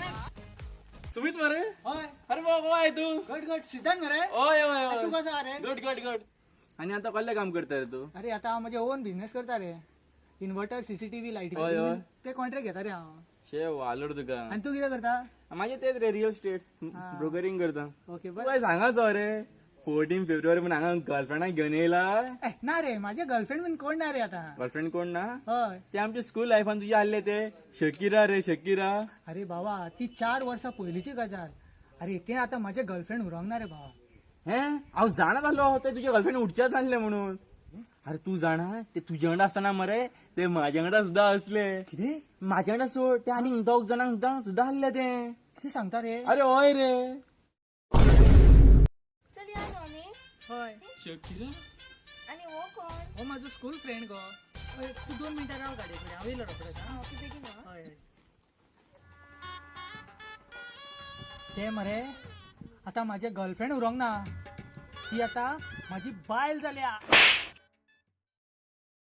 सुमित, सुमित मरे. हय. अरे बाबा, हय तू? घट घट, सिद्धांत मरे. हय हय. तू कसो रे? Good good good. आणि आता कसलें काम करता रे तू? अरे, आता हांव म्हजे ओन बिझनेस करता रे, इन्व्हर्टर, सीसीटीव्ही, लायटी. हय, हय. ते कॉन्ट्रॅक्ट घेता रे हांव. शे, वालोर तुका. आनी तूं कितें करता? माझे तेच रे, रिअल स्टेट ब्रोकरिंग करता. ओके. तू बरें. काय सांगा सो रे, 14 फेब्रुवारी पण हांगा गर्लफ्रेंडाक घेवन येयला. ए, ना रे, माझे गर्लफ्रेंड बीन कोण ना रे आता. गर्लफ्रेंड कोण ना? हय. ते आमच्या स्कूल लायफान तुझे आसले ते शकीरा रे, शकीरा. अरे बाबा, ती 4 वर्सां पयलींची गजाल. अरे, ते आतां म्हाजे गर्लफ्रेंड उरोंक ना रे बाबा. हे, हांव जाणा जालो ते तुझ्या गर्लफ्रेंड उडच्याच नासले म्हणून. अरे, तू जाणा, ते तुझ्या वांगडा आसतना मरे ते माझ्या वांगडा सुद्धा असले. कितें? माझ्या वांगडा सोड, ते आनी दोग जाणांक सुद्दां सुद्दां आसले ते. कितें सांगता रे? अरे, हय रे. चल या न्हू आमी. हय. शकीरा. आनी हो कोण? हो म्हाजो स्कूल फ्रेंड गो. हय, तूं 2 मिनटां राव गाडये कडेन, हांव येयलो रोखडोच आं. ओके, बेगीन यो. हय. ते मरे आतां म्हाजे गर्लफ्रेंड उरोंक ना, ती आतां म्हाजी बायल जाल्या.